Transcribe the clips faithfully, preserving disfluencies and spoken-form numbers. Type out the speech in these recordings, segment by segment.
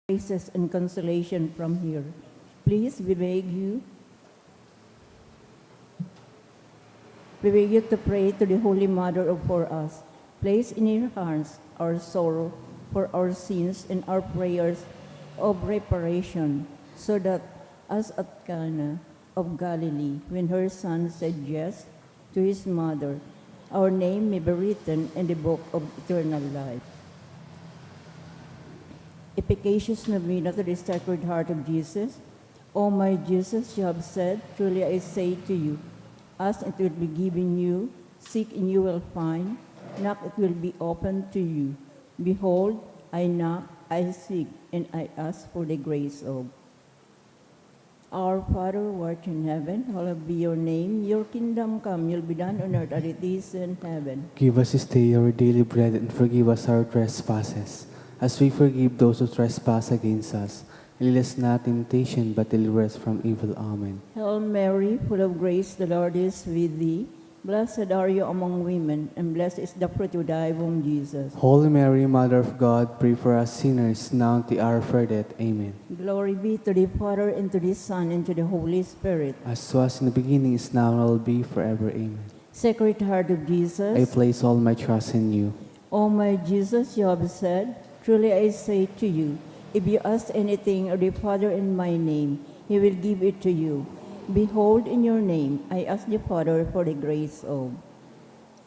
praises and consolation from here. Please, we beg you, we beg you to pray to the Holy Mother of, for us. Place in your hands our sorrow for our sins and our prayers of reparation, so that, as at Cana of Galilee, when her son said yes to his mother, our name may be written in the book of eternal life. Efficacious novena to the Sacred Heart of Jesus. O my Jesus, you have said, "Truly I say to you, ask and it will be given you, seek and you will find, knock it will be opened to you. Behold, I knock, I seek, and I ask for the grace of." Our Father who art in heaven, hallowed be your name. Your kingdom come, your will be done on earth as it is in heaven. Give us this day our daily bread, and forgive us our trespasses, as we forgive those who trespass against us. And lead us not in temptation, but deliver us from evil. Amen. Hail Mary, full of grace, the Lord is with thee. Blessed are you among women, and blessed is the fruit of thy womb, Jesus. Holy Mary, Mother of God, pray for us sinners, now and at the hour of our death. Amen. Glory be to the Father, and to the Son, and to the Holy Spirit. As was in the beginning, is now, and will be forever. Amen. Sacred Heart of Jesus. I place all my trust in you. O my Jesus, you have said, "Truly I say to you, if you ask anything of the Father in my name, he will give it to you." Behold, in your name, I ask the Father for the grace of.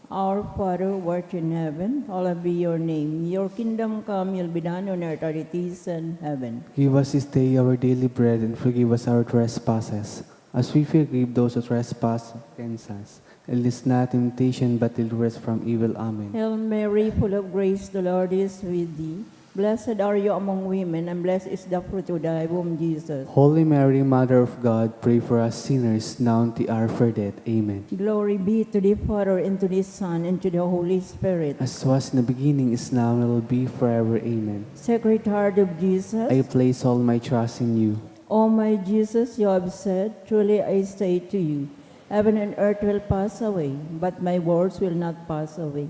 Our Father who art in heaven, hallowed be your name. Your kingdom come, your will be done on earth as it is in heaven. Give us this day our daily bread, and forgive us our trespasses, as we forgive those who trespass against us. And lead us not in temptation, but deliver us from evil. Amen. Hail Mary, full of grace, the Lord is with thee. Blessed are you among women, and blessed is the fruit of thy womb, Jesus. Holy Mary, Mother of God, pray for us sinners, now and at the hour of our death. Amen. Glory be to the Father, and to the Son, and to the Holy Spirit. As was in the beginning, is now, and will be forever. Amen. Sacred Heart of Jesus. I place all my trust in you. O my Jesus, you have said, "Truly I say to you, heaven and earth will pass away, but my words will not pass away."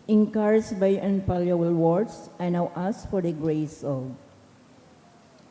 Encouraged by your infallible words, I now ask for the grace of.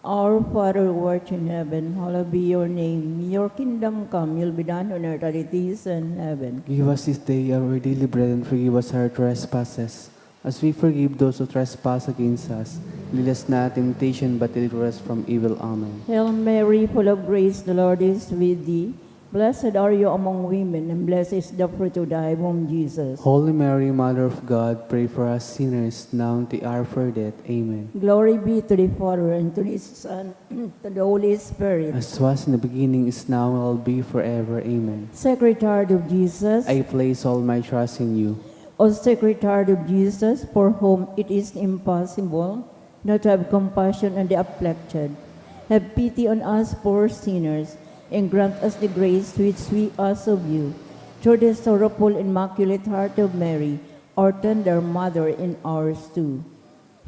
Our Father who art in heaven, hallowed be your name. Your kingdom come, your will be done on earth as it is in heaven. Give us this day our daily bread, and forgive us our trespasses, as we forgive those who trespass against us. Lead us not in temptation, but deliver us from evil. Amen. Hail Mary, full of grace, the Lord is with thee. Blessed are you among women, and blessed is the fruit of thy womb, Jesus. Holy Mary, Mother of God, pray for us sinners, now and at the hour of our death. Amen. Glory be to the Father, and to the Son, to the Holy Spirit. As was in the beginning, is now, and will be forever. Amen. Sacred Heart of Jesus. I place all my trust in you. O Sacred Heart of Jesus, for whom it is impossible not to have compassion on the afflicted, have pity on us poor sinners, and grant us the grace which we ask of you, through the sorrowful Immaculate Heart of Mary, our tender Mother, and ours too.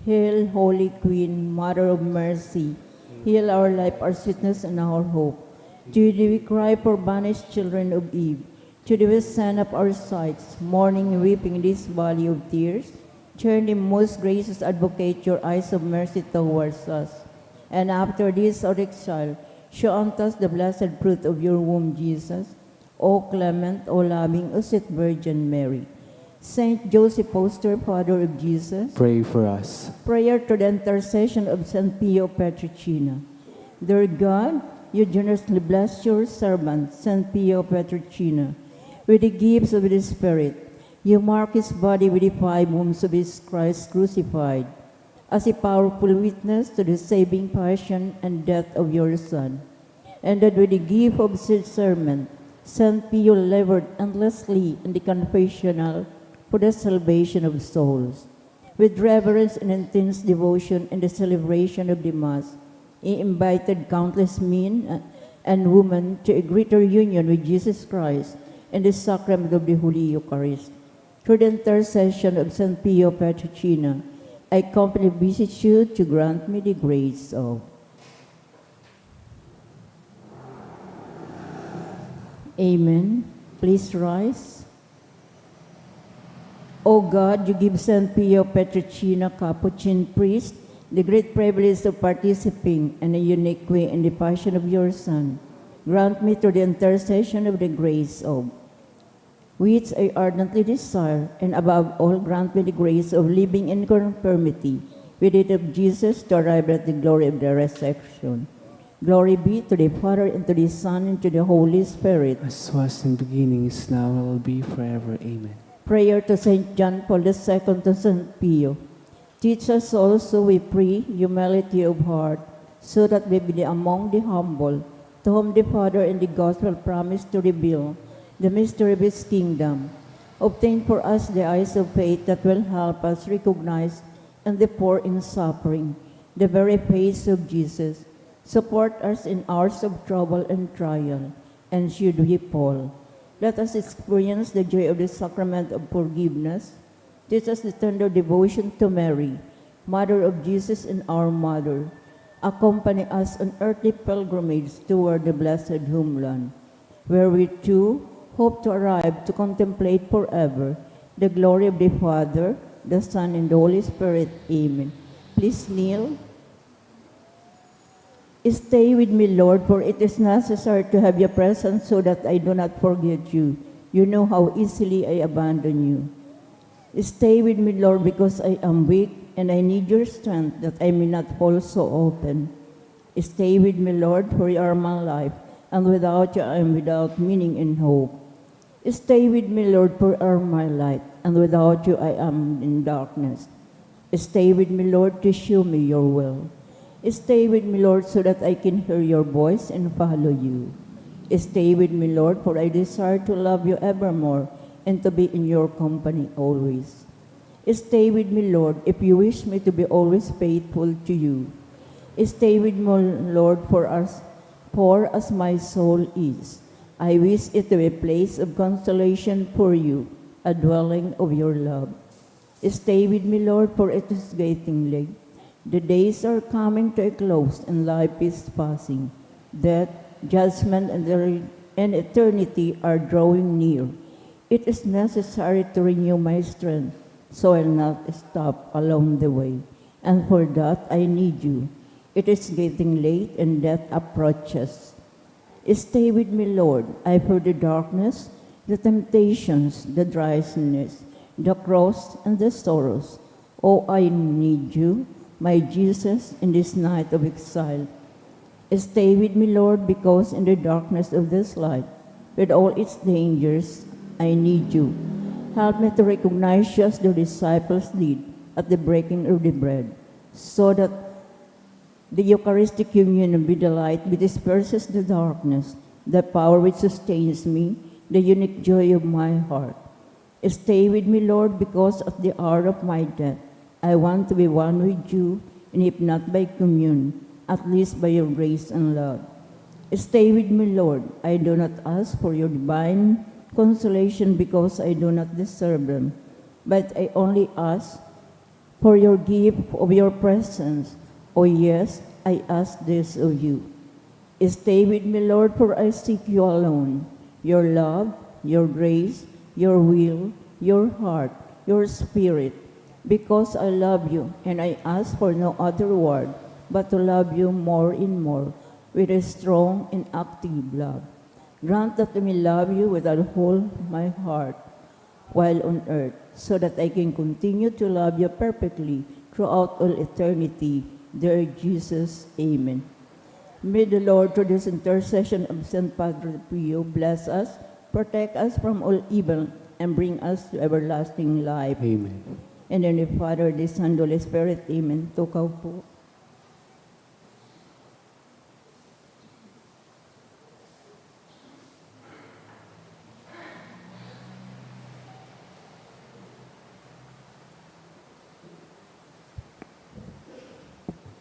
Hail, Holy Queen, Mother of Mercy, heal our life, our sweetness, and our hope. To thee we cry, poor banished children of Eve. To thee we send up our sighs, mourning and weeping in this valley of tears. Turn thee, most gracious Advocate, your eyes of mercy towards us. And after this our exile, show unto us the blessed fruit of your womb, Jesus. O clement, O loving, O sweet Virgin Mary. Saint Joseph, foster father of Jesus. Pray for us. Prayer to the intercession of Saint Pio Pietrelcina. Dear God, you generously bless your servant, Saint Pio Pietrelcina, with the gifts of the Spirit. You mark his body with the five wounds of his Christ crucified, as a powerful witness to the saving passion and death of your Son. And that with the gift of discernment, Saint Pio labored endlessly in the confessional for the salvation of souls. With reverence and intense devotion in the celebration of the Mass, he invited countless men and women to a greater union with Jesus Christ in the sacrament of the Holy Eucharist. Through the intercession of Saint Pio Pietrelcina, I confidently beseech you to grant me the grace of. Amen. Please rise. O God, you give Saint Pio Pietrelcina, Capuchin priest, The great privilege of participating in a unique way in the passion of your Son, grant me through the intercession of the grace of which I ardently desire, and above all grant me the grace of living in conformity with it of Jesus to arrive at the glory of the resurrection. Glory be to the Father, and to the Son, and to the Holy Spirit. As was in the beginning, is now, and will be forever. Amen. Prayer to Saint John Paul the Second, to Saint Pio. Teach us also, we pray, humility of heart, so that we may be among the humble, to whom the Father in the gospel promised to reveal the mystery of his kingdom. Obtain for us the eyes of faith that will help us recognize in the poor in suffering the very face of Jesus. Support us in hours of trouble and trial, and should we fall, let us experience the joy of the sacrament of forgiveness. Teach us the tender devotion to Mary, Mother of Jesus and our Mother. Accompany us on earthly pilgrimage toward the blessed homeland, where we too hope to arrive to contemplate forever the glory of the Father, the Son, and the Holy Spirit. Amen. Please kneel. Stay with me, Lord, for it is necessary to have your presence so that I do not forget you. You know how easily I abandon you. Stay with me, Lord, because I am weak and I need your strength that I may not fall so often. Stay with me, Lord, for you are my life, and without you I am without meaning and hope. Stay with me, Lord, for you are my light, and without you I am in darkness. Stay with me, Lord, to show me your will. Stay with me, Lord, so that I can hear your voice and follow you. Stay with me, Lord, for I desire to love you evermore and to be in your company always. Stay with me, Lord, if you wish me to be always faithful to you. Stay with me, Lord, for as, for as my soul is, I wish it to be a place of consolation for you, a dwelling of your love. Stay with me, Lord, for it is getting late. The days are coming to a close and life is passing. Death, judgment, and, the, and eternity are drawing near. It is necessary to renew my strength, so I'll not stop along the way. And for that, I need you. It is getting late and death approaches. Stay with me, Lord. I feel the darkness, the temptations, the dryness, the cross, and the sorrows. Oh, I need you, my Jesus, in this night of exile. Stay with me, Lord, because in the darkness of this life, with all its dangers, I need you. Help me to recognize you as the disciples did at the breaking of the bread, so that the Eucharistic union with the light which disperses the darkness, the power which sustains me, the unique joy of my heart. Stay with me, Lord, because at the hour of my death, I want to be one with you, and if not by communion, at least by your grace and love. Stay with me, Lord. I do not ask for your divine consolation because I do not deserve them, but I only ask for your gift of your presence. Oh yes, I ask this of you. Stay with me, Lord, for I seek you alone. Your love, your grace, your will, your heart, your spirit. Because I love you, and I ask for no other reward but to love you more and more with a strong and active love. Grant that I may love you with all whole my heart while on earth, so that I can continue to love you perfectly throughout all eternity. Dear Jesus, amen. May the Lord, through this intercession of Saint Padre Pio, bless us, protect us from all evil, and bring us to everlasting life. Amen. In the name of the Father, the Son, the Holy Spirit. Amen. Tukaw po.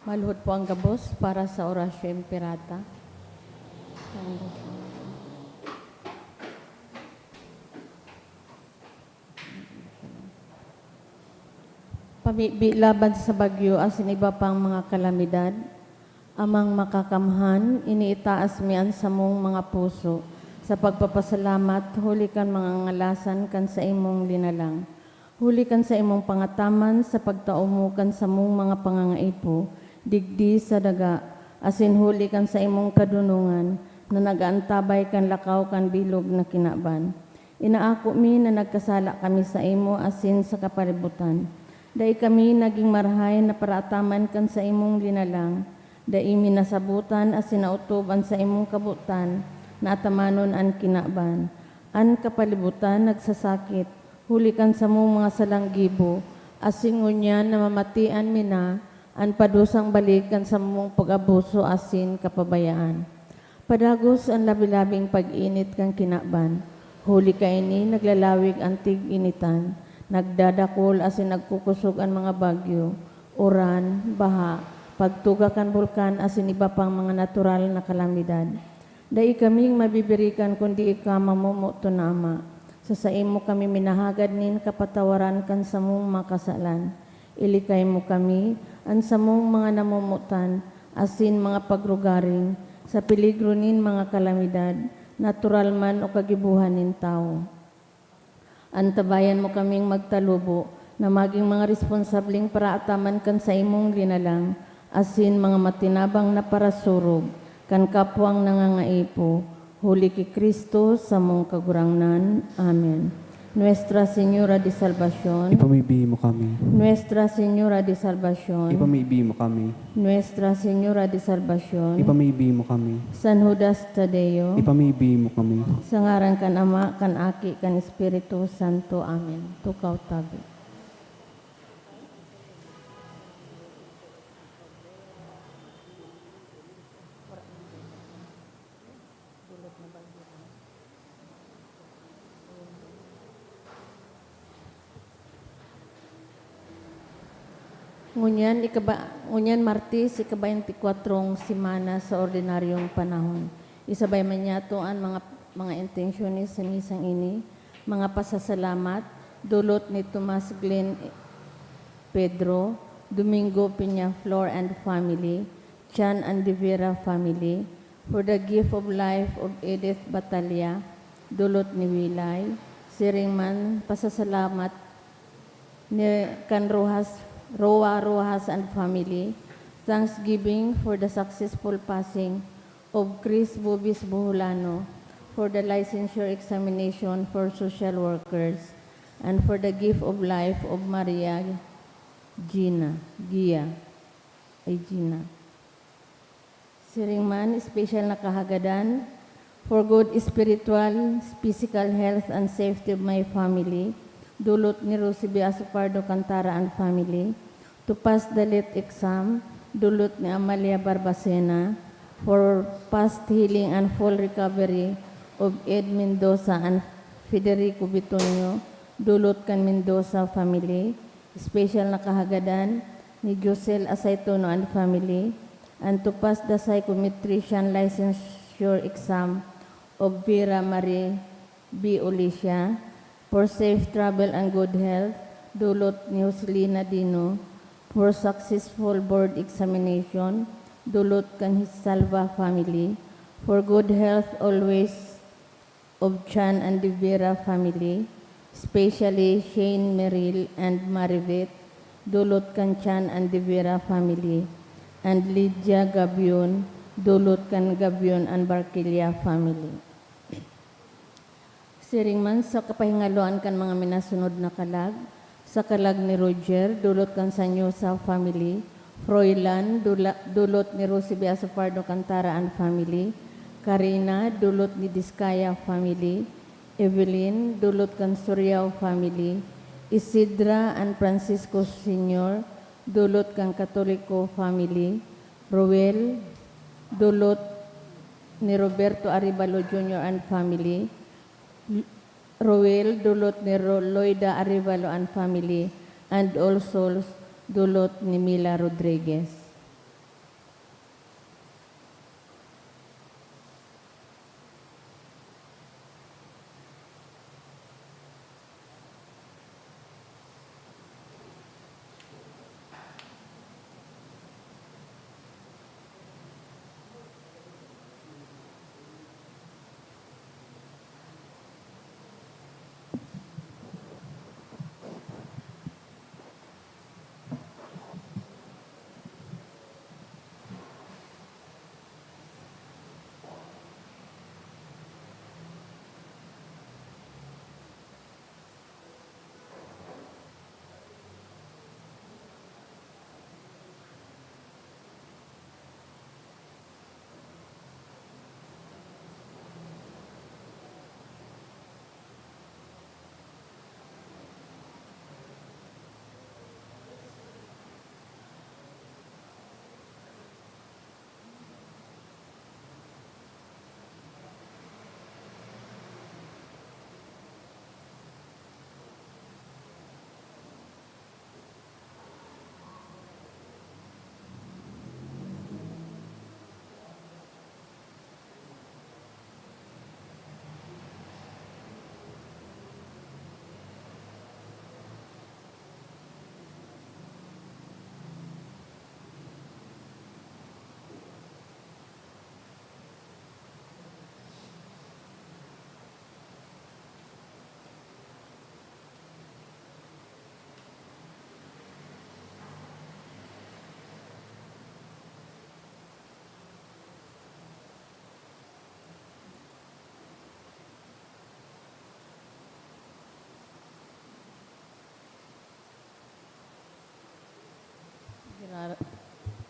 Maluhod po ang gabos para sa Oratio Imperata. Pamibi laban sa bagyo asin iba pang mga kalamidad. Amang Makakamhan, iniitaas mi an samong mga puso sa pagpapasalamat huli kan mga ngalasan kan saimong linalang. Huli kan saimong pangataman sa pagtao mo kan samong mga pangangaipo digdi sa daga, asin huli kan saimong kadonongan na nag-aantabay kan lakaw kan bilog na kinaban. Inaako mi na nagkasala kami saimo asin sa kapalibutan. Dai kami nagin marahay na paraataman kan saimong linalang. Dai mi nasabotan asin naotob an saimong kabotan na atamanon an kinaban. An kapalibutan nagsasakit, huli kan samong mga salang gibo, asin ngunyan namamatian mi na an padusang balik kan samong pag-abuso asin kapabayaan. Padagos an labi-labing pag-init kan kinaban, huli kaini naglalawig an tig-initan, nagdadakul asin nagkukosog an mga bagyo, uran, baha, pagtuga kan bulkan asin iba pang mga natural na kalamidad. Dai kaming mabibirikan kundi ika, mamomoton na Ama. Sa saimo kami minahagad nin kapatawaran kan samong mga kasalan. Ilikay mo kami, an samong mga namomotan, asin mga pagrugaring, sa peligro nin mga kalamidad, natural man o kagibohan nin tawo. Antabayan mo kaming magtalubo na magin mga responsableng paraataman kan saimong linalang asin mga matinabang na parasurog kan kapwang nangangaipo, huli ki Cristo, samong Kagurangnan. Amen. Nuestra Señora de Salvacion. Ipamibi mo kami. Nuestra Señora de Salvacion. Ipamibi mo kami. Nuestra Señora de Salvacion. Ipamibi mo kami. San Judas Tadeo. Ipamibi mo kami. Sa ngaran kan Ama, kan Aki, kan Espiritu Santo. Amen. Tukaw tabi. Ngunyan, ikaba-, ngunyan Martes, ika-baynti kwatro semana sa ordinaryong panahon. Isabay man niyato an mga, mga intensyones sa misang ini, mga pasasalamat, dulot ni Tomas Glenn Pedro, Domingo Peñaflor and family, Chan and De Vera family, for the gift of life of Edith Batalla, dulot ni Wilay, siring man pasasalamat ni kan Rojas, Roa Rojas and family, thanksgiving for the successful passing of Chris Bobis Boholano for the licensure examination for social workers and for the gift of life of Maria Gina, Gia, ay Gina. Siring man, espesyal na kahagadan, for good spiritual, physical health and safety of my family, dulot ni Rosie B. Asopardo Cantara and family, to pass the lit exam, dulot ni Amalia Barbacena, for fast healing and full recovery of Ed Mendoza and Federico Bitonio, dulot kan Mendoza family, espesyal na kahagadan ni Josel Asaytono and family, and to pass the psychometrician licensure exam of Vera Marie B. Olicia, for safe travel and good health, dulot ni Joselina Dino, for successful board examination, dulot kan Salva family, for good health always, of Chan and De Vera family, especially Shane Merrill and Marivet, dulot kan Chan and De Vera family, and Lydia Gabion, dulot kan Gabion and Barquilla family. Siring man sa kapahingaloan kan mga minasunod na kalag, sa kalag ni Roger, dulot kan Sanyosa family, Froilan, dula-, dulot ni Rosie B. Asopardo Cantara and family, Karina, dulot ni Discaya family, Evelyn, dulot kan Soriao family, Isidra and Francisco Senior, dulot kan Katoliko family, Roel, dulot ni Roberto Arevalo Junior and family, Roel, dulot ni Ro-, Loida Arevalo and family, and All Souls, dulot ni Mila Rodriguez.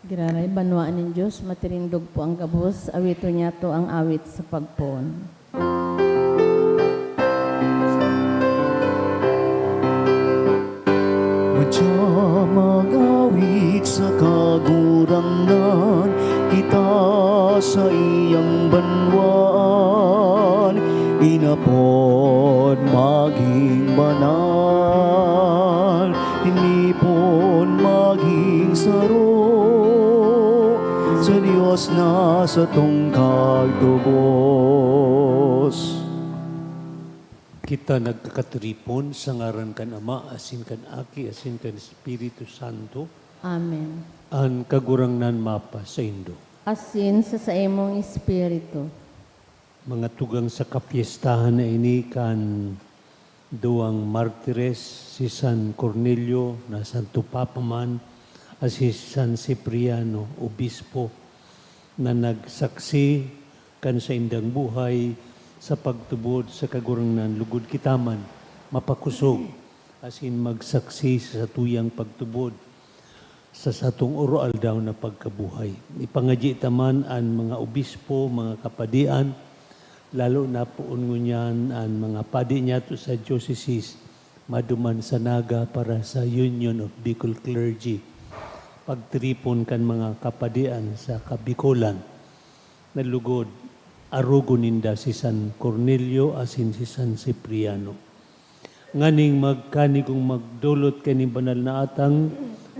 Giraray banwaan nin Dios, matirindog po an gabos, awiton niyato an awit sa pagpoon. Madya mag-awit sa Kagurangnan, kita saiyang banwaan, inapod magin banal, tinipon magin saro, sa Dios na satong kagtubos. Kita nagkakatiripon sa ngaran kan Ama, asin kan Aki, asin kan Espiritu Santo. Amen. An Kagurangnan mapasaindo. Asin sa saimong espiritu. Mga tugang, sa kapyestahan na ini kan duwang martires, si San Cornelio na Santo Papa man, asin si San Cipriano, obispo, na nagsaksi kan saindang buhay sa pagtubod sa Kagurangnan, lugod kita man mapakosog asin magsaksi sa satuyang pagtubod sa satong oro-aldaw na pagkabuhay. Ipangadyi ta man an mga obispo, mga kapadian, lalo na poon ngunyan an mga padi niyato sa diocese, maduman sa Naga para sa Union of Bicol Clergy, pagtiripon kan mga kapadian sa Kabicolan. Na lugod, arogon ninda si San Cornelio asin si San Cipriano, nganing magkanigong magdolot kaini banal na atang,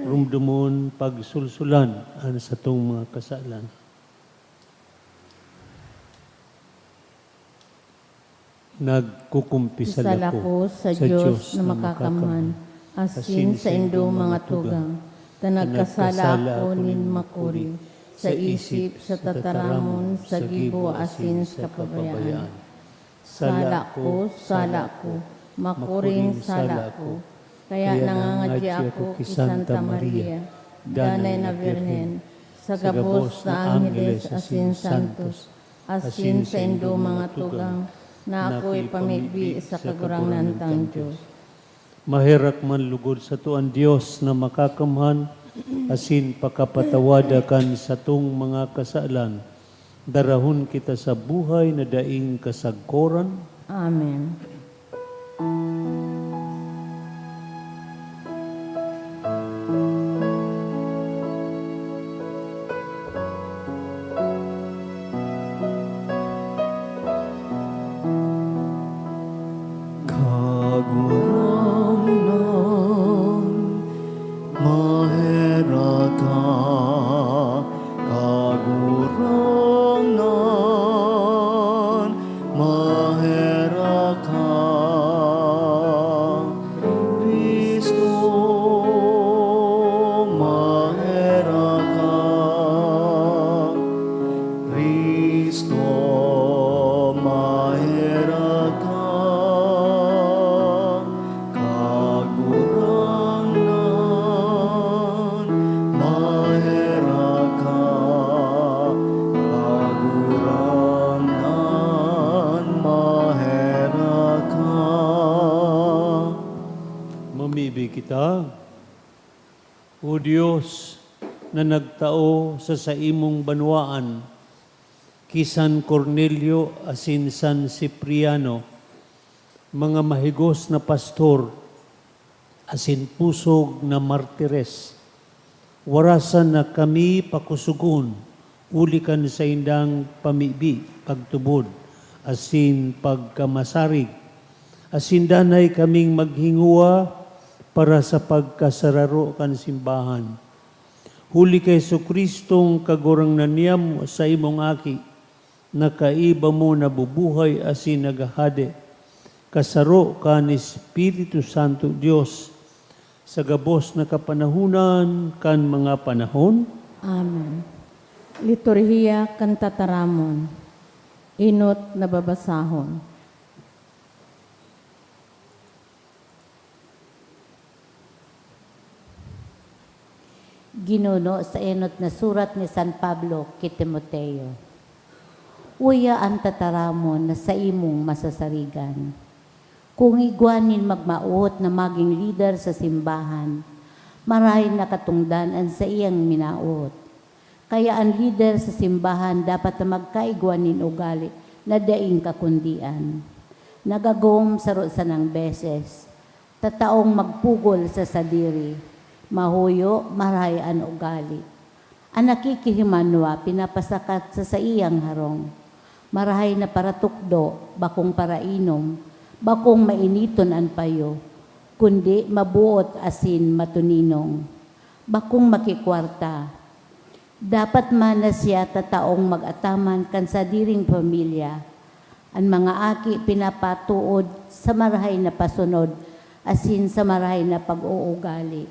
rumdomon, pagsulsulan an satong mga kasalan. Nagkukumpisal Pisal ako ako sa sa Dios Dios na na makakamhan, makakamhan, asin asin sa saindo saindo mga mga tugang, tugang, ta ta nagkasala nagkasala ako ako nin nin makuri, makuri, sa sa isip, isip, sa sa tataramon, tataramon, sa sa gibo, gibo, asin asin sa sa kapabayaan. kapabayaan. Sala ko, sala ko, makuring sala ko. Kaya Kaya nangangadyi nangangadyi ako ako ki ki Santa Santa Maria, Maria, Danay Danay na na Birhen, Birhen, sa sa gabos gabos na na angheles angheles asin asin santos, santos, asin asin saindo saindo mga mga tugang, tugang, na na ako'y ako'y pamibi pamibi sa sa Kagurangnan Kagurangnan tang tang Dios. Dios. Maherak man lugod sato an Dios na makakamhan, asin pakapatawada kan satong mga kasalan, darahon kita sa buhay na daing kasagkoran. Amen. Kagurangnan, maherak ka. Kagurangnan, maherak ka. Cristo, maherak ka. Cristo, maherak ka. Kagurangnan, maherak ka. Kagurangnan, maherak ka. Mamibi kita. O Dios, na nagtao sa saimong banwaan, ki San Cornelio asin San Cipriano, mga mahigos na pastor asin pusog na martires, warasan na kami pakosogon huli kan saindang pamibi, pagtubod, asin pagkamasarig, asin danay kaming maghingowa para sa pagkasararo kan simbahan. Huli ki Jesu-Cristong Kagurangnan niyamo, saimong Aki, na kaiba mo nabubuhay asin naghahade, kasaro kan Espiritu Santo Dios, sa gabos na kapanahonan kan mga panahon. Amen. Liturhiya kan Tataramon. Enot na babasahon. Ginuno sa enot na surat ni San Pablo ki Timoteo. Uya an tataramon na saimong masasarigan. Kun igwa nin magmaot na magin lider sa simbahan, marahay na katongdan an saiyang minaot. Kaya an lider sa simbahan dapat na magkaigwa nin ugali na daing kakundian, nagagom saro sanang beses, tataong magpugol sa sadiri, mahuyo, marahay an ugali. An nakikihimanwa pinapasakat sa saiyang harong, marahay na paratukdo, bakong parainom, bakong mainiton an payo, kundi maboot asin matuninong, bakong makikwarta. Dapat man na siya tataong mag-ataman kan sadiring pamilya. An mga aki pinapatuod sa marahay na pasunod asin sa marahay na pag-uugali.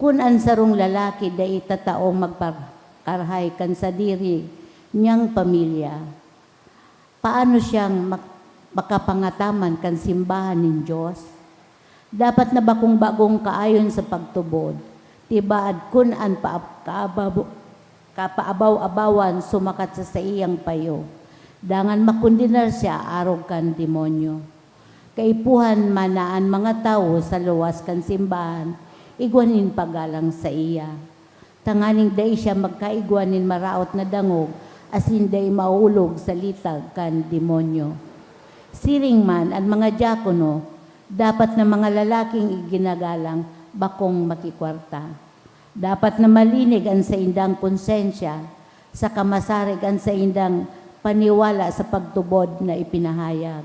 Kun an sarong lalaki dai tataong magpakarahay kan sadiri niyang pamilya, paano siyang mak-, makapangataman kan simbahan nin Dios? Dapat na bakong bagong kaayon sa pagtubod, tibaad kun an pa-, kaababo-, kapaabaw-abawan sumakat sa saiyang payo, dangan makondenar siya arog kan demonyo. Kaipuhan man na an mga tawo sa luwas kan simbahan igwa nin paggalang saiya, tanganing dai siya magkaigwa nin maraot na dangog asin dai maulog sa litag kan demonyo. Siring man, an mga diakono dapat na mga lalaking iginagalang, bakong makikwarta. Dapat na malinig an saindang konsensya, saka masarig an saindang paniwala sa pagtubod na ipinahayag.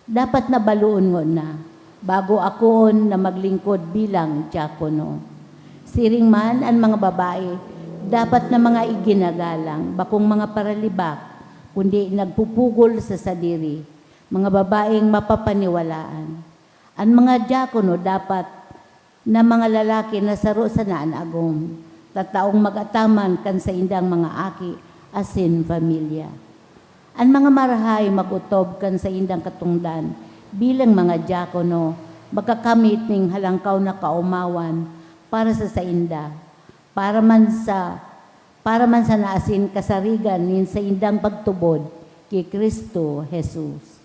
Dapat na baloon ngona, bago akoon na maglingkod bilang diakono. Siring man, an mga babae dapat na mga iginagalang, bakong mga paralibak, kundi nagpupugol sa sadiri, mga babaeng mapapaniwalaan. An mga diakono dapat na mga lalaki na saro sana an agom, tataong mag-ataman kan saindang mga aki asin pamilya. An mga marahay mag-otob kan saindang katongdan bilang mga diakono, makakamit nin halangkaw na kaomawan para sa sainda, para man sa, para man sana asin kasarigan nin saindang pagtubod ki Cristo Jesus.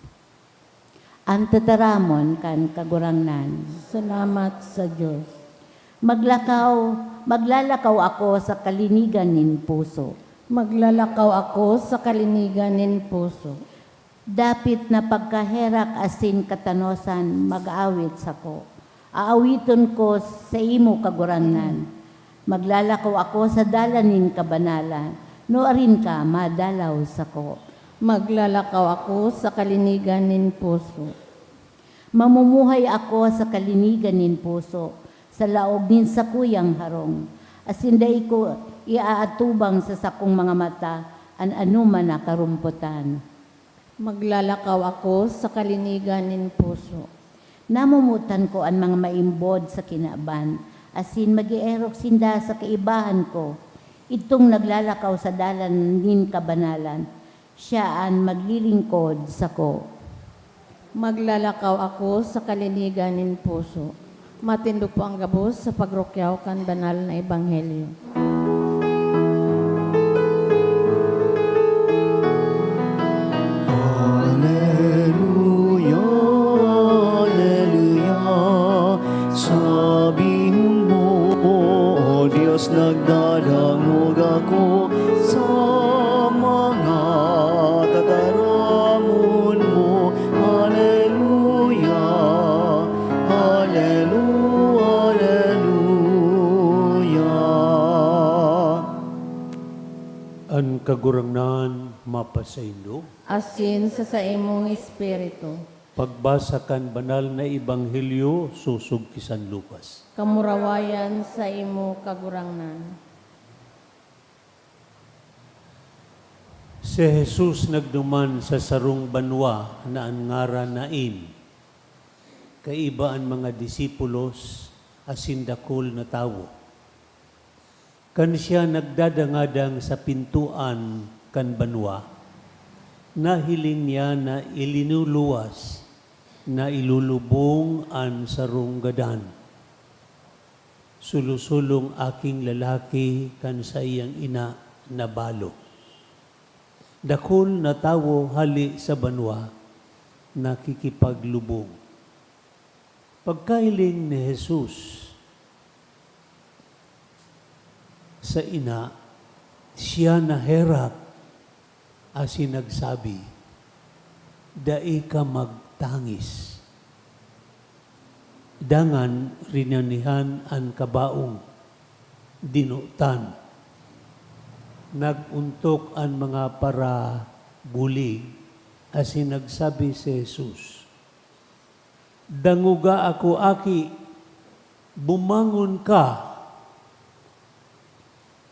An tataramon kan Kagurangnan. Salamat sa Dios. Maglakaw, maglalakaw ako sa kalinigan nin puso. Maglalakaw ako sa kalinigan nin puso. Dapit na pagkaherak asin katanosan mag-aawit sako. Aawiton ko sa imo, Kagurangnan. Maglalakaw ako sa dalan nin kabanalan, nuarin ka madalaw sako. Maglalakaw ako sa kalinigan nin puso. Mamumuhay ako sa kalinigan nin puso, sa laog nin sakuyang harong, asin dai ko iaatubang sa sakong mga mata an anoman na karompotan. Maglalakaw ako sa kalinigan nin puso. Namomotan ko an mga maimbod sa kinaban, asin mag-eerok sinda sa kaibahan ko. Idtong naglalakaw sa dalan nin kabanalan, siya an maglilingkod sako. Maglalakaw ako sa kalinigan nin puso. Matindog po ang gabos sa pagrukyaw kan banal na ebanghelyo. Aleluya, aleluya. Sabi mo, O Dios, nagdadangog ako sa mga tataramon mo. Aleluya, alelu-, aleluya. An Kagurangnan mapasaindo. Asin sa saimong espiritu. Pagbasa kan Banal na Ebanghelyo sosog ki San Lucas. Kamurawayan saimo, Kagurangnan. Si Jesus nagduman sa sarong banwa na an ngaran Nain. Kaiba an mga disipulos asin dakul na tawo. Kan siya nagdadangadang sa pintoan kan banwa, nahiling niya na ilinuluwas na ilulubong an sarong gadan. Solo-solong aking lalaki kan saiyang ina nabalo. Dakul na tawo hale sa banwa nakikipaglubong. Pagkahiling ni Jesus sa ina, Siya naherak asin nagsabi, "Dai ka magtangis." Dangan rinanihan an kabaong, dinotan. Nag-ontok an mga parabulig asin nagsabi si Jesus, "Dangoga ako, aki, bumangon ka."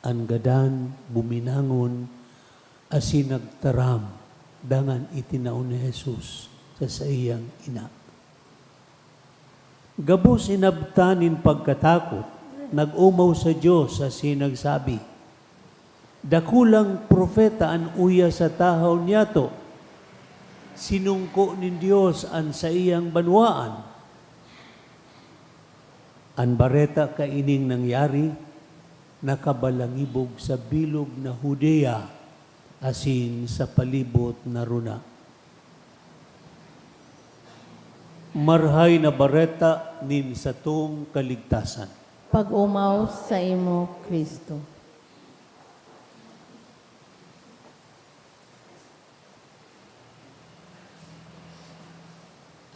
An gadan buminangon asin nagtaram, dangan itinao ni Jesus sa saiyang ina. Gabos inabtan nin pagkatakot, nag-omaw sa Dios asin nagsabi, "Dakulang propeta an uya sa tahaw niyato! Sinongko nin Dios an saiyang banwaan!" An bareta kaining nangyari nakabalangibog sa bilog na Judea asin sa palibot na rona. Marahay na Bareta nin satong kaligtasan. Pag-omaw saimo, Cristo.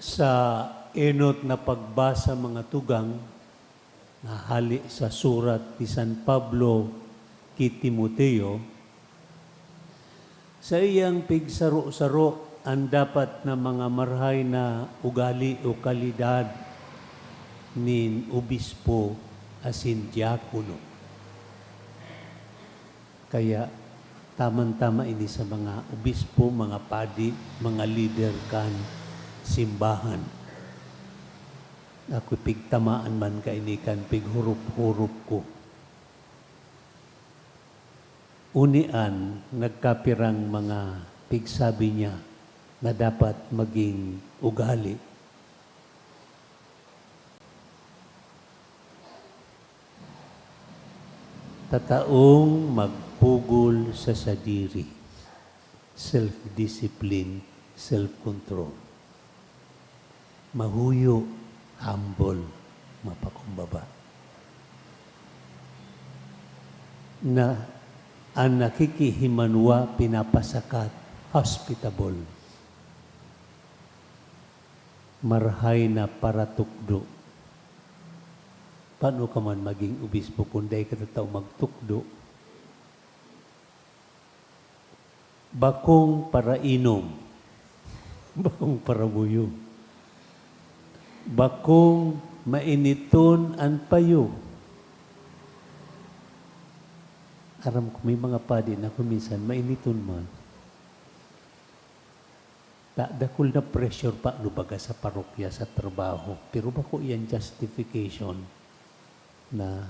Sa enot na pagbasa, mga tugang, na hale sa surat ni San Pablo ki Timoteo, saiyang pigsaro-saro an dapat na mga marahay na ugali o kalidad nin obispo asin diakono. Kaya, tamang-tama ini sa mga obispo, mga padi, mga lider kan simbahan. Ako, pigtamaan man kaini kan pighurop-hurop ko. Uni an nagkapirang mga pigsabi niya na dapat maging ugali. Tataong magpugol sa sadiri, self-discipline, self-control. Mahuyo, humble, mapakumbaba. Na an nakikihimanwa pinapasakat, hospitable. Marahay na paratukdo. Paano ka man maging obispo kun dai ka tataong magtukdo? Bakong parainom, bakong parabuyo, bakong mainiton an payo. Aram ko, may mga padi na kung minsan mainiton man. Ta-, dakul na pressure pa, no, baga sa parokya, sa trabaho. Pero bako iyan justification na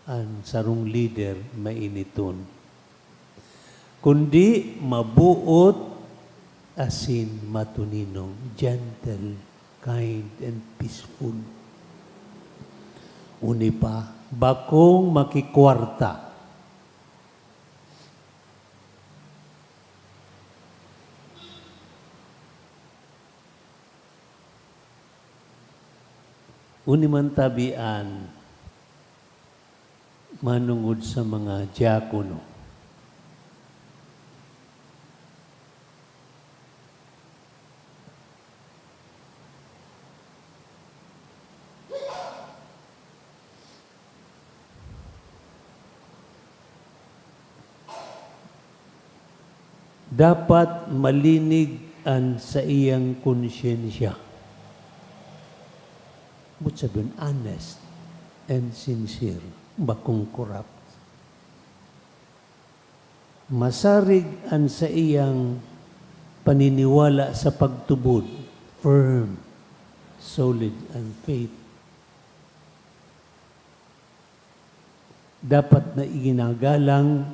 an sarong leader mainiton. Kundi mabuot asin matuninong, gentle, kind, and peaceful. Uni pa, bakong makikwarta. Uni man tabi an manongod sa mga diakono. Dapat malinig an saiyang konsyensya. Ibig sabihin, honest and sincere, bakong corrupt. Masarig an saiyang paniniwala sa pagtubod, firm, solid an faith. Dapat na iginagalang.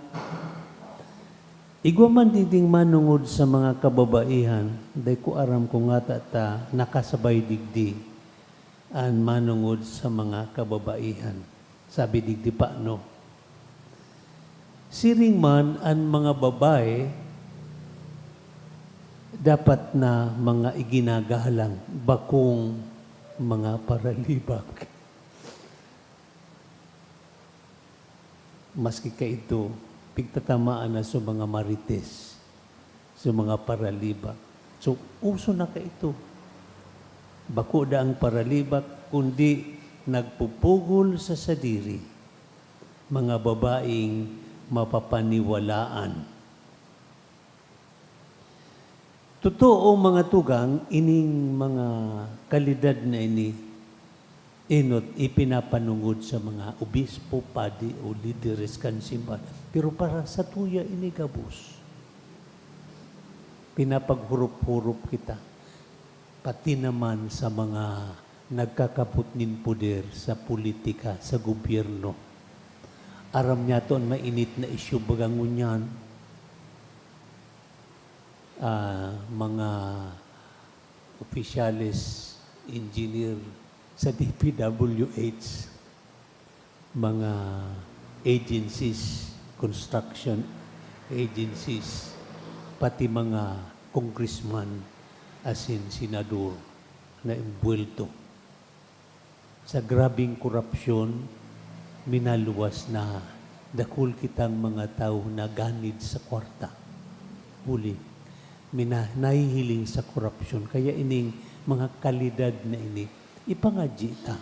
Igwa man digding manongod sa mga kababaihan, dai ko aram kung ngata ta nakasabay digdi an manongod sa mga kababaihan. Sabi digdi pa, no? Siring man an mga babae, dapat na mga iginagalang, bakong mga paralibak. Maski kaidto, pigtatamaan na sa mga marites, sa mga paralibak. So, uso na kaito. Bako daa ang paralibak, kundi nagpupugol sa sadiri, mga babaeng mapapaniwalaan. Totoo, mga tugang, ining mga kalidad na ini, enot ipinapanongod sa mga obispo, padi, o lideres kan simbahan. Pero para sa tuya, ini gabos. Pinapaghurop-hurop kita, pati naman sa mga nagkakapot nin poder sa politika, sa gobyerno. Aram niyato an mainit na isyu, baga ngunyan, ah, mga opisyales, engineer sa D P W H, mga agencies, construction agencies, pati mga congressman asin senador na embuwelto sa grabeng korapsyon. Minaluwas na dakul kitang mga tawo na ganid sa kwarta. Huli, mina-, nahihiling sa korapsyon. Kaya ining mga kalidad na ini, ipangadyi ta.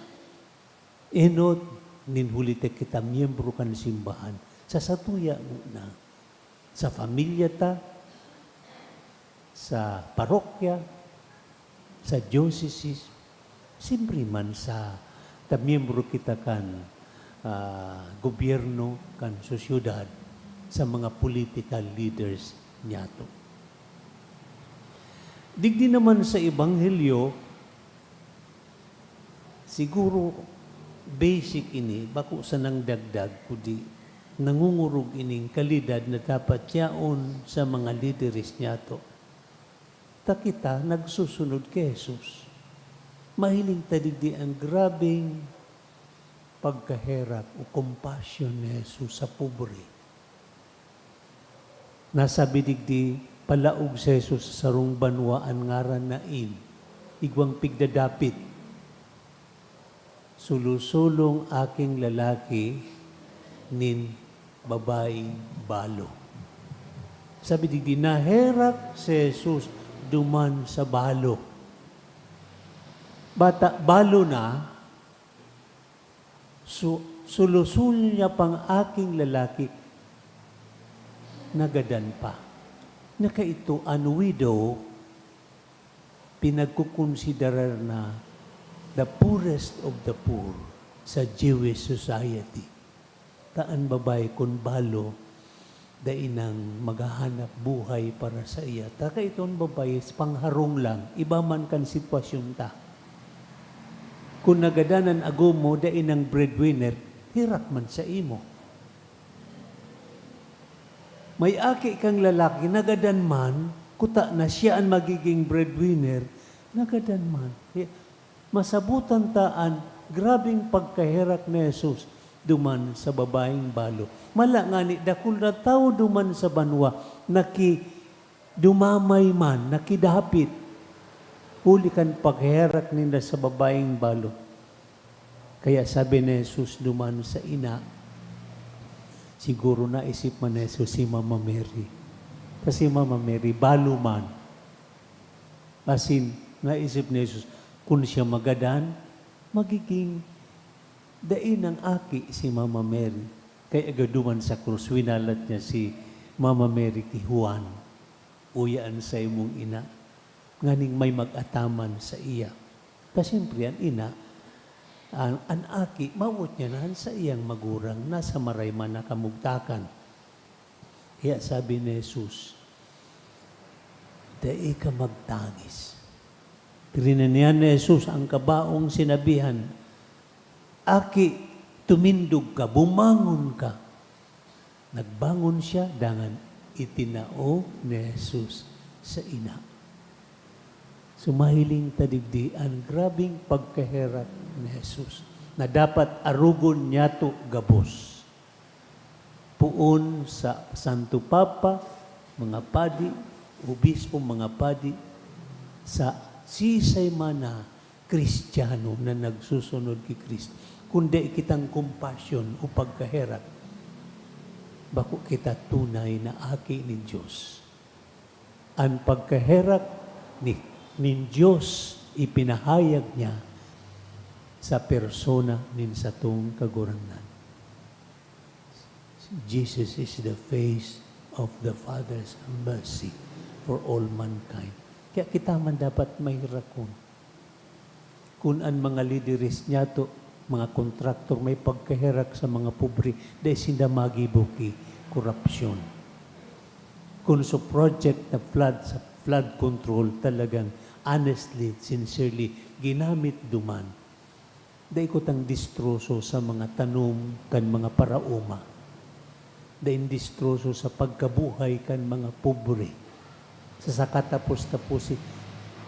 Enot nin huli ta kita miyembro kan simbahan, sa satuya ngona, sa pamilya ta, sa parokya, sa diocese, siyempre man sa ta miyembro kita kan, ah, gobyerno, kan sosyedad, sa mga political leaders niyato. Digdi naman sa Ebanghelyo, siguro basic ini, bako sanang dagdag, kundi nangungurog ining kalidad na dapat yaon sa mga lideres niyato. Ta kita nagsusunod ki Jesus. Mahiling ta digdi an grabeng pagkaherak o compassion ni Jesus sa pobre. Nasabi digdi, palaog si Jesus sa sarong banwa, an ngaran Nain, igwang pigdadapit. Solo-solong aking lalaki nin babaeng balo. Sabi digdi, naherak si Jesus duman sa balo. Bata, balo na, so, solo-solo niya pang aking lalaki, nagadan pa. Na kaito an widow, pinagkukonsiderar na the poorest of the poor sa Jewish society. Ta an babae kun balo, dai nang maghahanap buhay para saiya. Ta kaito an babae, pangharong lang, iba man kan sitwasyon ta. Kun nagadan an agom mo, dai nang breadwinner, herak man sa imo. May aki kang lalaki, nagadan man, kuta na siya an magiging breadwinner, nagadan man. Kaya masabutan ta an grabeng pagkaherak ni Jesus duman sa babaeng balo. Mala ngani, dakul na tawo duman sa banwa naki-, dumamay man, nakidapit, huli kan pagherak ninda sa babaeng balo. Kaya sabi ni Jesus duman sa ina, siguro naisip man ni Jesus si Mama Mary. Kasi Mama Mary, balo man. Asin, naisip ni Jesus, kun siya magadan, magiging dai nang aki si Mama Mary. Kaya agaduman sa krus, winalat niya si Mama Mary ki Juan, "Uya an saimong ina, nganing may mag-ataman saiya." Ta siyempre, an ina, an, an aki, mawot niya na an saiyang magurang nasa maray man na kamugtakan. Kaya sabi ni Jesus, "Dai ka magtangis." Trinanihan ni Jesus ang kabaong sinabihan, "Aki, tumindog ka, bumangon ka." Nagbangon siya, dangan itinao ni Jesus sa ina. So, mahiling ta digdi an grabeng pagkaherak ni Jesus na dapat arogon niyato gabos. Poon sa Santo Papa, mga padi, obispo, mga padi, sa sisay man na Kristiyano na nagsusunod ki Cristo, kun dai kitang compassion o pagkaherak, Bako kita tunay na aki nin Dios. An pagkaherak ni, nin Dios ipinahayag niya sa persona nin satong Kagurangnan. Jesus is the face of the Father's mercy for all mankind. Kaya kita man dapat maherakon. Kun an mga lideres niyato, mga kontraktor, may pagkaherak sa mga pobre, dai sinda magibo ki korapsyon. Kun sa project na flood, sa flood control, talagang honestly, sincerely, ginamit duman, dai kutang distroso sa mga tanom kan mga paraoma. Dai distroso sa pagkabuhay kan mga pobre. Sa sakatapos-tapos, si,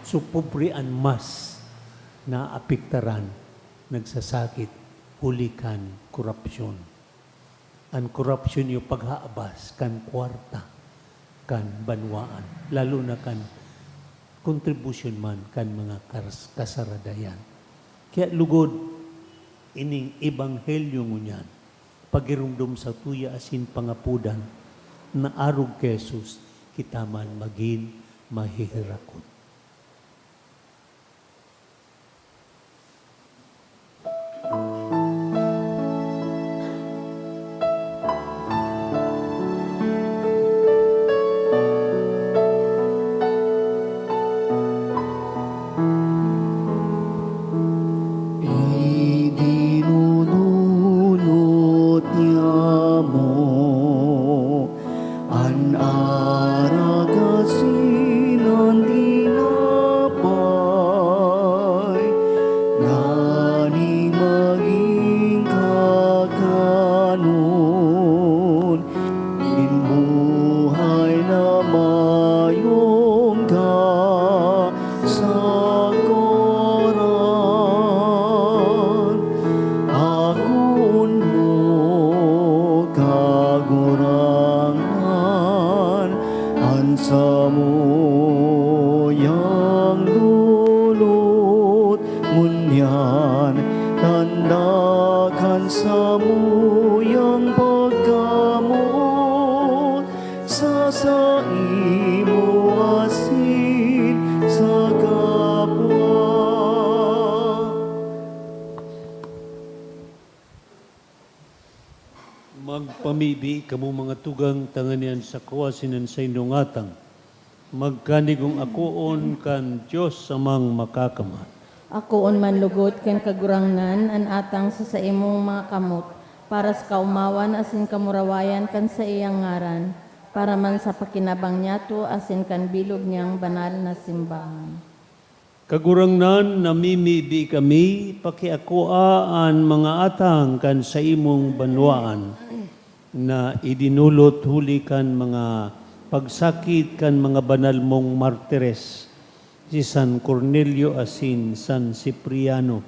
so pobre an mas naapektaran, nagsasakit, huli kan korapsyon. An korapsyon iyo paghaabas kan kwarta kan banwaan, lalo na kan kontribusyon man kan mga kas-, kasaradayan. Kaya lugod, ining ebanghelyo ngunyan, pagiromdom sa tuya asin pangapodan na arog ki Jesus, kita man magin maheherakon. Idinudulot niamo an arak asin an tinapay nganing magin kakanon nin buhay na mayong kasagaran. Akoon mo, Kagurangnan, an samuyang dulot, ngunyan tanda kan samuyang pagkamoot sa saimo asin sa kapwa. Magpamibi kamo, mga tugang, tanganing an sako asin an saindong atang magkanigong akoon kan Dios Amang Makakaman. Akoon man lugod kan Kagurangnan an atang sa saimong mga kamot, para sa kaomawan asin kamurawayan kan saiyang ngaran, para man sa pakinabang niyato asin kan bilog niyang banal na simbahan. Kagurangnan, namimibi kami, pakiakoa an mga atang kan saimong banwaan na idinulot huli kan mga pagsakit kan mga banal mong martires, si San Cornelio asin San Cipriano,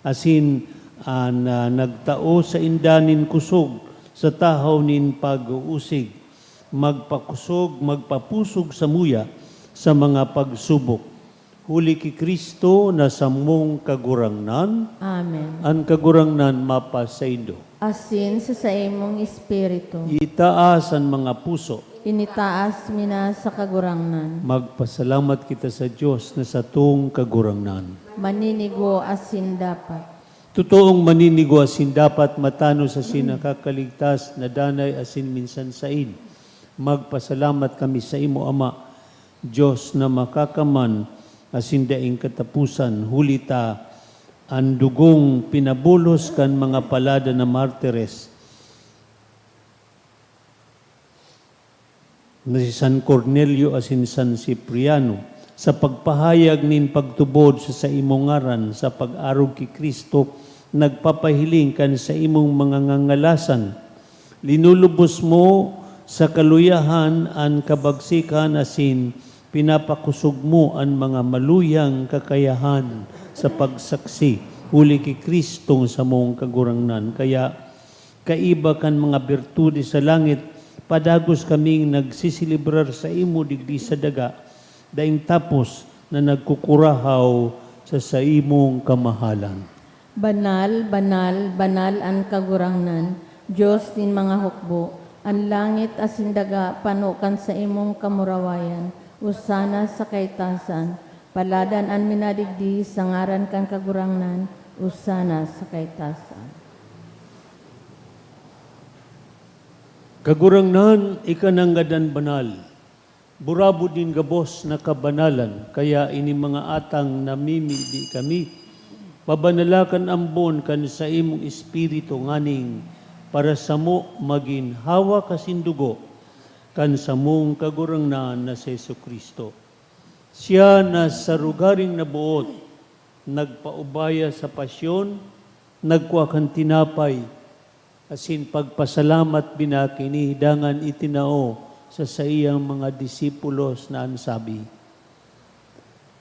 asin an, ah, nagtao sainda nin kusog sa tahaw nin pag-uusig, magpakosog, magpapusog samuya sa mga pagsubok. Huli ki Cristo na samong Kagurangnan. Amen. An Kagurangnan mapasaindo. Asin sa saimong espiritu. Itaas an mga puso. Initaas mi na sa Kagurangnan. Magpasalamat kita sa Dios na satong Kagurangnan. Maninigo asin dapat. Totoong maninigo asin dapat, matanos asin nakakaligtas, nadanay asin minsan sain. Magpasalamat kami saimo, Ama, Dios na makakaman asin daing kataposan, huli ta an dugong pinabulos kan mga palada na martires na si San Cornelio asin San Cipriano, sa pagpahayag nin pagtubod sa saimong ngaran sa pag-arog ki Cristo, nagpapahiling kan saimong mga ngangalasan. Linulubos mo sa kaluyahan an kabagsikan asin pinapakosog mo an mga maluyang kakayahan sa pagsaksi huli ki Cristong samong Kagurangnan. Kaya, kaiba kan mga birtudes sa langit, padagos kaming nagseselebrar saimo digdi sa daga, daing tapos na nagkukurahaw sa saimong kamahalan. Banal, banal, banal an Kagurangnan, Dios nin mga hukbo. An langit asin daga pano kan saimong kamurawayan. Osana sa kaitasan. Paladan an minadigdi sa ngaran kan Kagurangnan. Osana sa kaitasan. Kagurangnan, ika nangadan banal. Burabod nin gabos na kabanalan, kaya ini mga atang namimibi kami, pabanala kan ambon kan saimong Espiritu nganing para samo magin hawak asin dugo kan samong Kagurangnan na si Jesu-Cristo. Siya na sa rogaring naboot, nagpaubaya sa pasyon, nagkua kan tinapay, asin pagpasalamat binakini, dangan itinao sa saiyang mga disipulos na an sabi,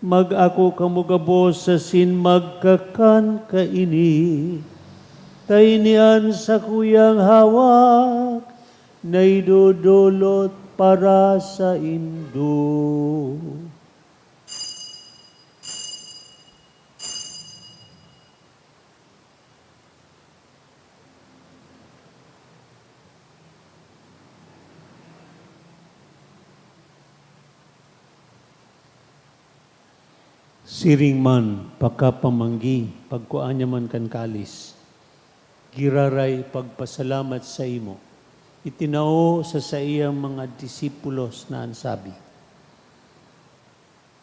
"Mag-ako kamo gabos asin magkakan kaini, ta ini an sakuyang hawak na idodolot para saindo." Siring man, pakapamanggi, pagkua niya man kan kalis, giraray pagpasalamat saimo, itinao sa saiyang mga disipulos na an sabi,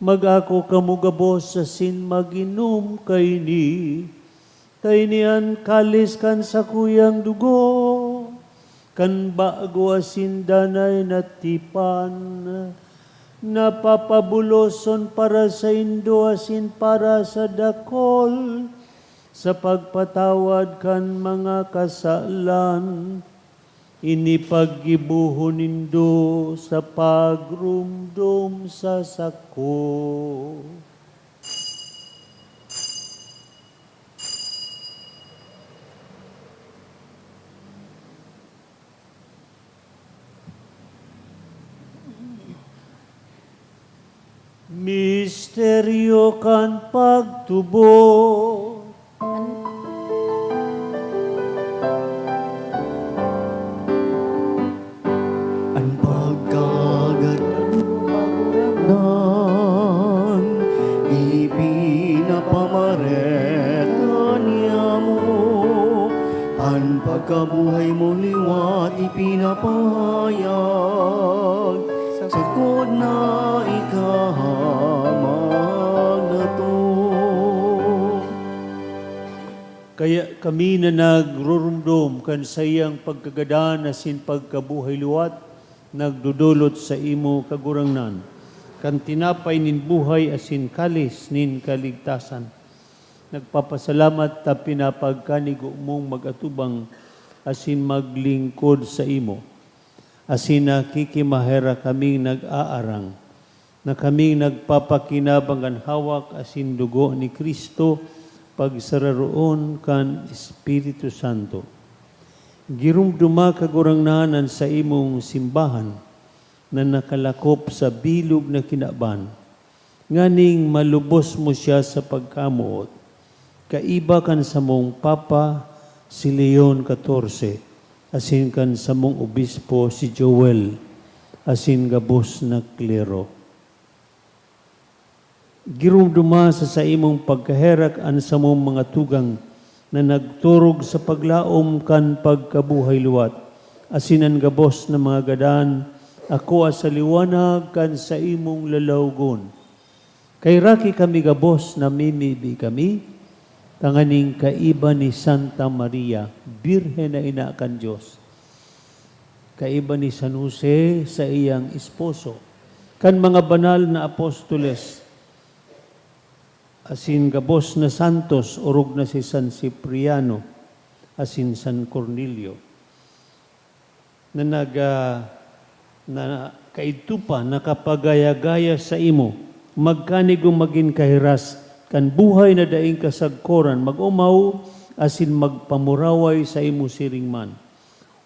"Mag-ako kamo gabos asin mag-inom kaini, ta ini an kalis kan sakuyang dugo, kan bago asin danay na tipan, na papabuloson para saindo asin para sa dakul, sa pagpatawad kan mga kasalan. Ini paggibohon nindo sa pagromdom sa sako." Misteryo kan pagtubod. An pagkagadan, ipinapamareta niamo. An pagkabuhay mo liwat ipinapahayag, sagkod na ikaha magdatong. Kaya kami na nagrurumdom kan saiyang pagkagadan asin pagkabuhay liwat, nagdodolot saimo, Kagurangnan, kan tinapay nin buhay asin kalis nin kaligtasan. Nagpapasalamat ta pinapagkanigo mong mag-atubang asin maglingkod saimo, asin nakikimaherak kaming nag-aarang na kaming nagpapakinabang kan hawak asin dugo ni Cristo, pagsararoon kan Espiritu Santo. Giromdoma, Kagurangnan, an saimong simbahan na nakalakop sa bilog na kinaban, nganing malubos mo siya sa pagkamoot, kaiba kan samong Papa, si Leon catorce, asin kan samong obispo, si Joel, asin gabos na klero. Giromdoma sa saimong pagkaherak an samong mga tugang na nagturog sa paglaom kan pagkabuhay liwat, asin an gabos na mga gadan, akoa sa liwanag kan saimong lalawgon. Kaheraki kami gabos, namimibi kami, tanganing kaiba ni Santa Maria, Birhen na Ina kan Dios, kaiba ni San Jose, saiyang esposo, kan mga banal na apostoles, asin gabos na santos, orog na si San Cipriano asin San Cornelio, na nag-, ah, na kaidto pa nakapagaya-gaya saimo, magkanigo magin kahiras kan buhay na daing kasagkoran, mag-omaw asin magpamuraway saimo siring man,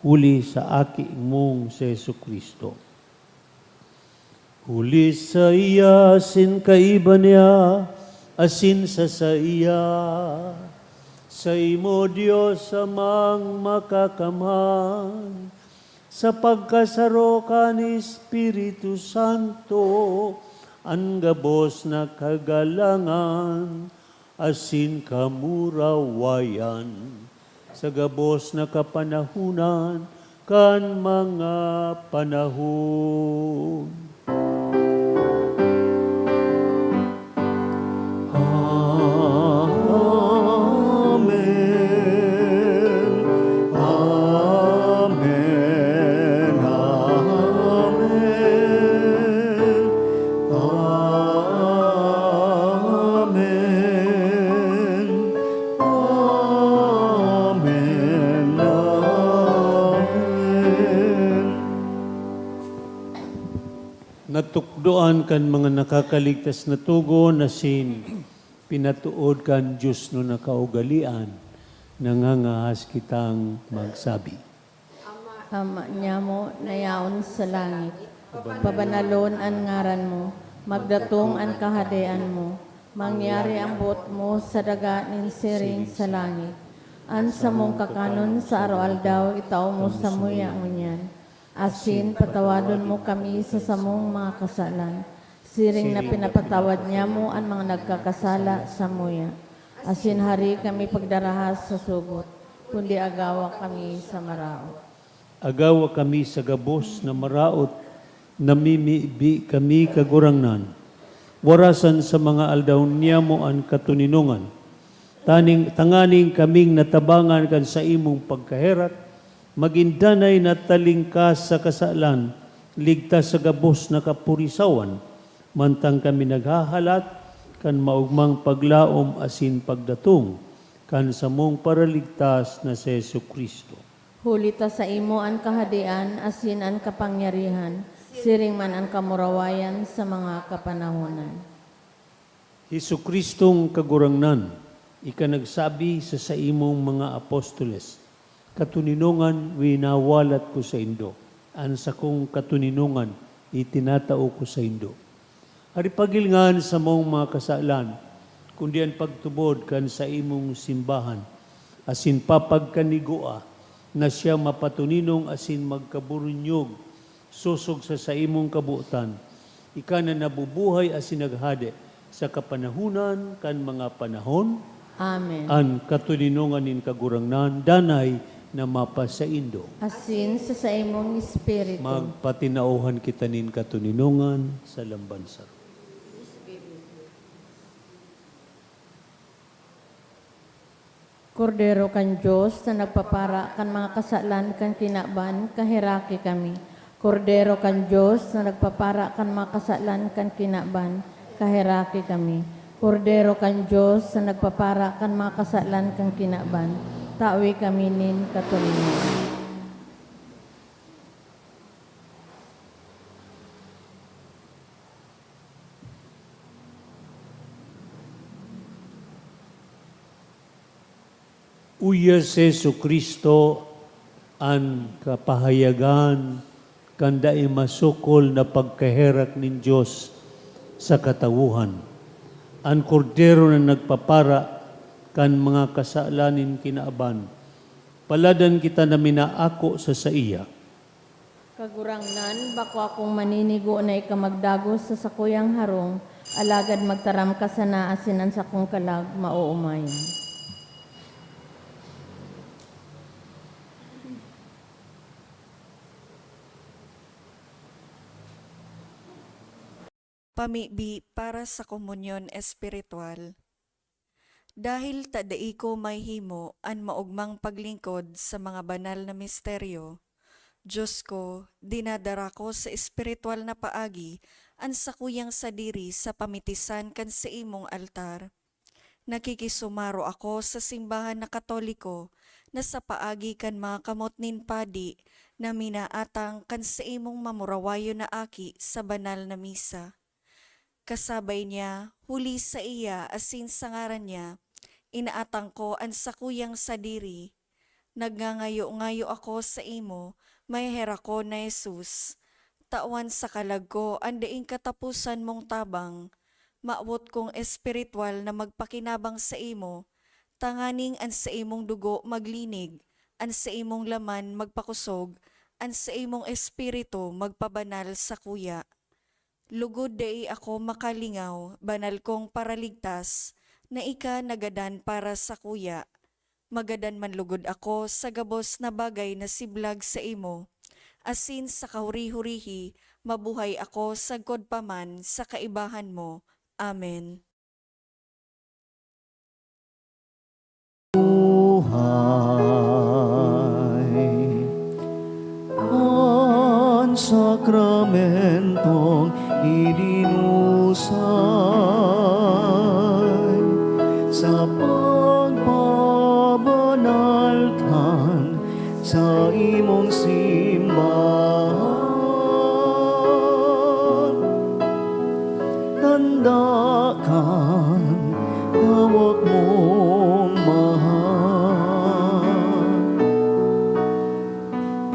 huli sa Aki mong si Jesu-Cristo. Huli saiya, asin kaiba niya, asin sa saiya, saimo, Dios Amang Makakamhan, Sa pagkasaro kan Espiritu Santo, an gabos na kagalangan asin kamurawayan, sa gabos na kapanahonan kan mga panahon. Amen. Amen. Amen. Amen. Amen. Amen. Natukdoan kan mga nakakaligtas na togon asin pinatood kan diosnon na kaugalean, nangangahas kitang magsabi. Ama nyamo na yaon sa langit, pabanalon an ngaran mo, magdatong an kahadean mo, mangyari an boot mo sa daga nin siring sa langit. An samong kakanon sa aroaldaw itao mo samuya ngunyan. Asin patawadon mo kami sa samong mga kasalan, siring na pinapatawad nyamo an mga nagkakasala samuya. Asin hari kami pagdarahas sa sugot, kundi agawa kami sa maraot. Agawa kami sa gabos na maraot, namimibi kami, Kagurangnan. Warasan sa mga aldaw niyamo an katoninongan, taning, tanganing kaming natabangan kan saimong pagkaherak, magin danay na talingkas sa kasalan, ligtas sa gabos na kapurisawan, mantang kami naghahalat kan maogmang paglaom asin pagdatong kan samong Paraligtas na si Jesu-Cristo. Huli ta saimo an kahadean asin an kapangyarihan, siring man an kamurawayan sa mga kapanahonan. Jesu-Cristong Kagurangnan, ika nagsabi sa saimong mga apostoles, "Katoninongan winawalat ko saindo, an sakong katoninongan itinatao ko saindo." Ari pagilngan samong mga kasalan, kundi an pagtubod kan saimong simbahan, asin papagkanigoa na siya mapatoninong asin magkaburunyog sosog sa saimong kabotan, ika na nabubuhay asin naghade sa kapanahonan kan mga panahon. Amen. An katoninongan nin Kagurangnan danay na mapasaindo. Asin sa saimong espiritu. Magpatinauhan kita nin katoninongan sa lamban saro. Kordero kan Dios na nagpapara kan mga kasalan kan kinaban, kaheraki kami. Kordero kan Dios na nagpapara kan mga kasalan kan kinaban, kaheraki kami. Kordero kan Dios na nagpapara kan mga kasalan kan kinaban, tawi kami nin katoninongan. Uya si Jesu-Cristo an kapahayagan kan dai masukol na pagkaherak nin Dios sa katawohan, an Kordero na nagpapara kan mga kasalan nin kinaban. Paladan kita na minaako sa saiya. Kagurangnan, bako akong maninigo na ika magdagos sa sakuyang harong, alagad magtaram ka sana asin an sakong kalag maoomayan. Pamibi para sa komunyon espiritual. Dahil ta dai ko mahihimo an maogmang paglingkod sa mga banal na misteryo, Dios ko, dinadara ko sa espiritual na paagi an sakuyang sadiri sa pamitisan kan saimong altar. Nakikisumaro ako sa simbahan na Katoliko na sa paagi kan mga kamot nin padi na minaatang kan saimong mamurawayon na aki sa banal na misa. Kasabay niya, huli saiya asin sa ngaran niya, inaatang ko an sakuyang sadiri. Nagngangayo-ngayo ako saimo, maheherakon na Jesus. Tawan sa kalag ko an daing kataposan mong tabang. Mawot kong espiritual na magpakinabang saimo, tanganing an saimong dugo maglinig, an saimong laman magpakosog, An saimong Espiritu magpabanal sakuya. Lugod dai ako makalingaw, banal kong Paraligtas, na ika nagadan para sakuya. Magadan man lugod ako sa gabos na bagay na siblag saimo, asin sa kahuri-hurihi mabuhay ako sagkod pa man sa kaibahan mo. Amen. Buhay. An sakramentong idinusay sa pagpabanal kan saimong simbahan. Tanda kan hawak mong mahal.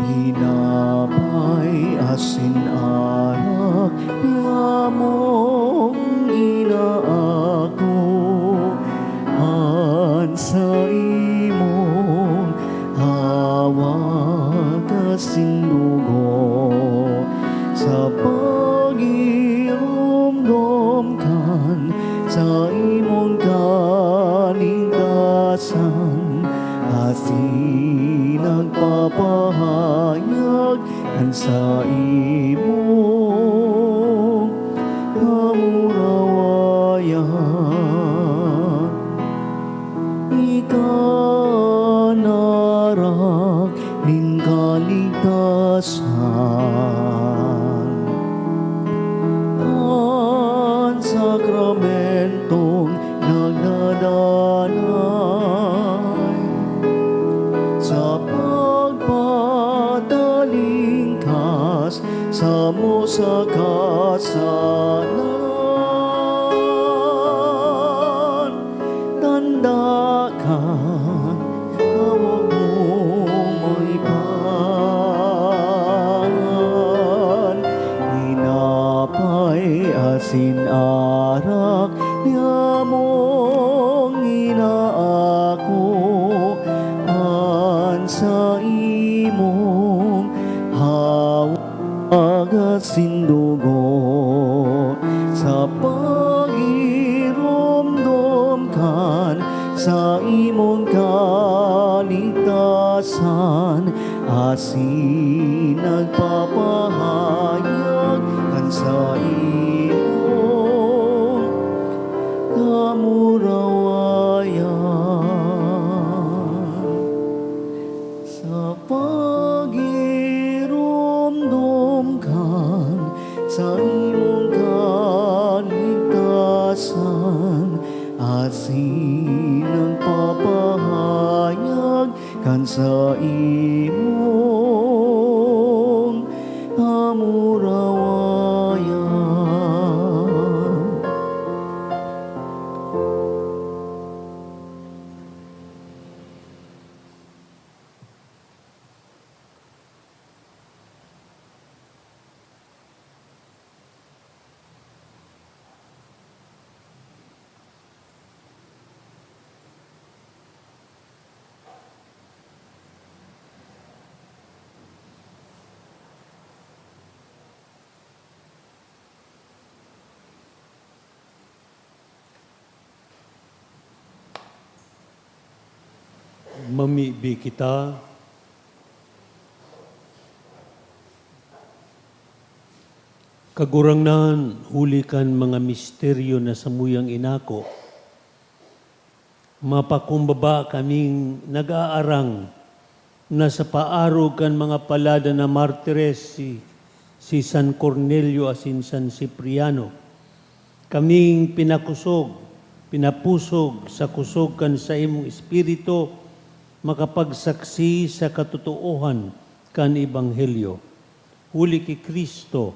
Tinapay asin arak, yamong inaako an saimong hawak asin dugo sa pagiromdom kan saimong kaligtasan, asin nagpapahayag kan saimong kamurawayan. Ika narak nin kaligtasan. An sakramentong nagdadanay sa pagpatalingkas samo sa kasalan. Tanda kan hawak mong maipan, tinapay asin arak, yamong inaako an saimong hawak asin dugo sa pagiromdom kan saimong kaligtasan, asin nagpapahayag kan saimong kamurawayan. Sa pagiromdom kan saimong kaligtasan, asin nagpapahayag kan saimong kamurawayan. Mamibi kita. Kagurangnan, huli kan mga misteryo na samuyang inako, mapakumbaba kaming nag-aarang na sa paarog kan mga palad na martires, si, si San Cornelio asin San Cipriano. Kaming pinakosog, pinapusog sa kosog kan saimong Espiritu, makapagsaksi sa katotoohan kan Ebanghelyo. Huli ki Cristo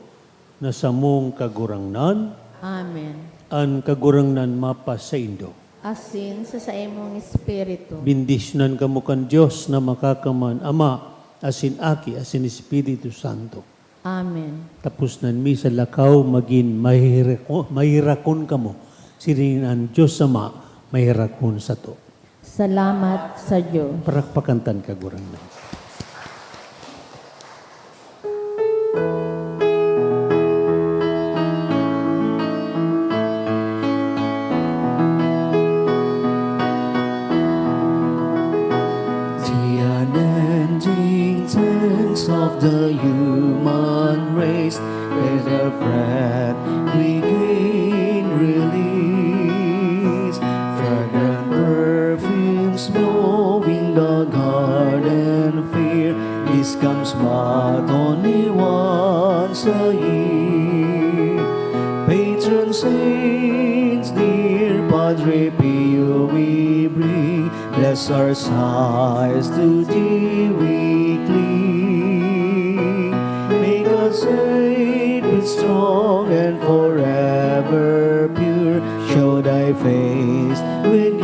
na samong Kagurangnan. Amen. An Kagurangnan mapasaindo. Asin sa saimong espiritu. Bendisyonan kamo kan Dios na Makakaman, Ama, asin Aki, asin Espiritu Santo. Amen. Tapos nan misa, lakaw, magin maherako-, maherakon kamo. Siring an Dios Ama, maherakon sato. Salamat sa Dios. Parakpakan tan Kagurangnan. Let the breath we gain release. Fragrant perfumes blowing the garden fair. This comes but only once a year. Patron saints, dear Padre Pio, we bring. Bless our sighs, to thee we cling. Make us safe, be strong, and forever pure. Show thy face when